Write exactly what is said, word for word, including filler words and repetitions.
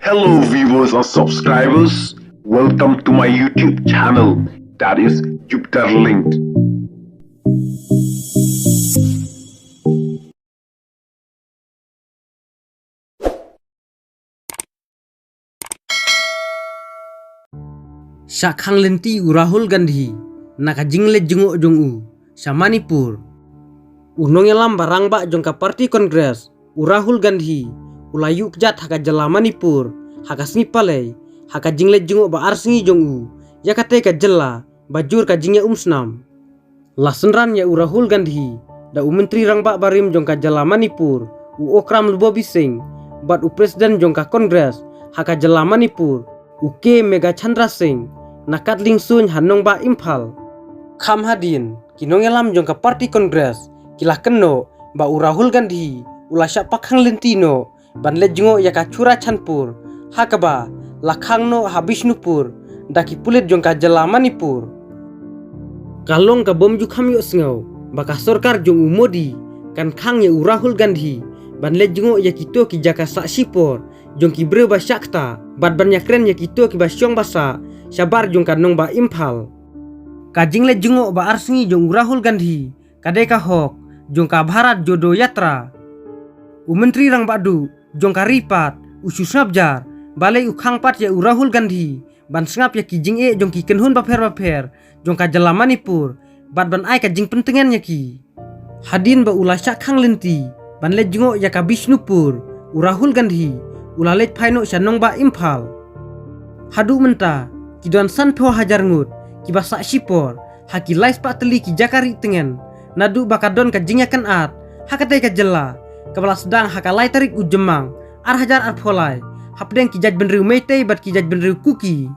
Hello viewers and subscribers, welcome to my YouTube channel, that is Jupiter Linked. Shah khang lynti u Rahul Gandhi na ka jingleit jngoh jong u sha Manipur. U nongïalam ba rangbah jong ka party Congress, u Rahul Gandhi, u la ïuh kjat ha ka jylla Manipur ha ka sngi Palei ha ka jingleit jngoh ba ar sngi jong u ïa katei ka jylla ba jur ka jingïaumsnam. La synran ïa u Rahul Gandhi da u Myntri Rangbah barim jong ka jylla Manipur, u Okram Lubobi Singh, bad u President jong ka Congress ha ka jylla Manipur, u K Meghachandra Singh, na ka dling suiñ ha nongbah Imphal. Kham hadien, ki nongïalam jong ka party Congress ki la kynnoh ba u Rahul Gandhi u la shah pakhang lynti noh ban leit jngoh ïa ka Churachandpur, ha kaba la khang noh ha Bishnupur da ki pulit jong ka jylla Manipur. Ka long ka bym ju kham ïohsngew ba ka sorkar jong u Modi kan khang ïa u Rahul Gandhi ban leit jngoh ïa kito ki jaka sah shipor jong ki briew ba shah ktah bad ban ïakren ïa kito kiba shong ba sah shabar jong ka nongbah Imphal. Ka jingleit jngoh ba ar sngi jong u Rahul Gandhi ka dei ka hok jong ka Bharat Jodo Yatra. U Myntri Rangbah Duh jong ka Ri Paid, u Sushma Bajaj, balei u khang pat ïa u Rahul Gandhi ban sngap ïa ki jingeh jong ki kynhun bapher bapher jong ka jylla Manipur bad ban ai ka jingpyntngen ïa ki. Hadien ba u la shah khang lynti ban leit jngoh ïa ka Bishnupur, u Rahul Gandhi u la leit phai noh sha nongbah Imphal. Haduh mynta ki don sanphew hajar ngut kiba sah shipor ha ki lai spah tylli ki jaka rieh tngen naduh ba ka don ka jingïakynad ha katei ka jylla kaba la sdang ha ka lai tarik u Jymmang ar hajar arphew lai hapdeng ki jaitbynriew Meitei bad ki jaitbynriew Kuki.